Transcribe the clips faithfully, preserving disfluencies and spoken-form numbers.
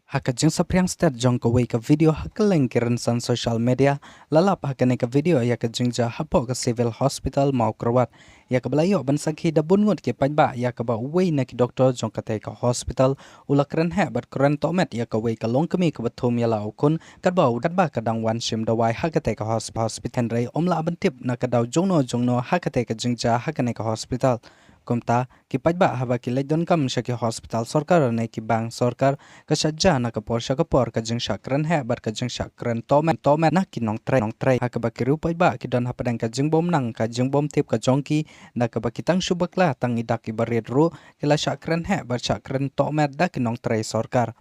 Ha ka jingsaphriang stet jong kawei ka video ha kylleng ki rynsan social media, la lap ha kane ka video ïa ka jingjia hapoh ka Civil Hospital Mawkyrwat, ïa kaba la ïoh ban sakhi da bun ngut ki paidbah ïa kaba uwei na ki doktor jong katei ka hospital u la kren heh bad kren tohmet ïa kawei ka longkmie kaba thum ïa la u khun katba u, katba ka dang wan shim dawai ha katei ka hosp-, hospital. Hynrei um lah ban tip na ka daw jongno jongno ha katei ka jingjia ha kane ka hospital. Kumta, ki paidbah haba ki leit donkam sha ki hospital sorkar ne ki bank sorkar, ka shah jia na ka por sha ka por ka jingshah kren heh bad ka jingshah kren tohmet, tohmet na ki nongtrei, nongtrei. Ha kaba ki riew paidbah ki don hapdeng ka jingbymnang, ka jingbymtip ka jong ki, na kaba ki tang shu bakla tang i dak i barit ruh, ki la shah kren heh bad shah kren tohmet da ki nongtrei sorkar.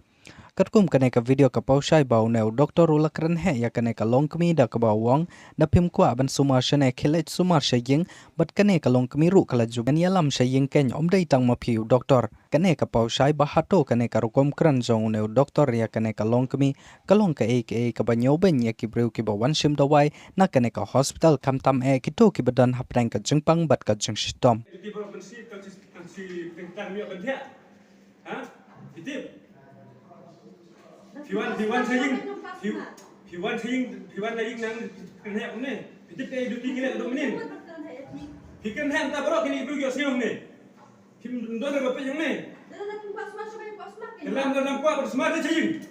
Katkum kane ka video ka paw shai ba une u doktor u la kren heh ïa kane ka longkmie da kaba u ong, da phim kwah ban sumar shane, khie leit sumar sha ïing, bad kane ka longkmie ruh ka la ju ban ïalam sha ïing, keiñ ym dei tang ma phi u doktor. Kane ka paw shai ba hato kane ka rukom kren jong une u doktor ïa kane ka longkmie ka long kaei kaei kaba ñiewbeiñ ïa ki briew kiba wan shim dawai na kane ka hospital, khamtam eh kito kiba don hapdeng ka jingpang bad ka jingshitom. Duty baroh ban shi, tang shi, tang shi, tang tang ïoh ban thiah. Ha? Phi tip? Phi wan, phi wan sha ïing, phi, phi wan sha ïing, phi wan na ïing nang kren heh kumne. Phi tip ei duty ngi leh naduh mynnin. Phi kren heh mynta baroh kine ki briew ki ïohsngew kumne. Phim don re ba peit hangne. Te lam, lam kwah ban sumar te sha ïing.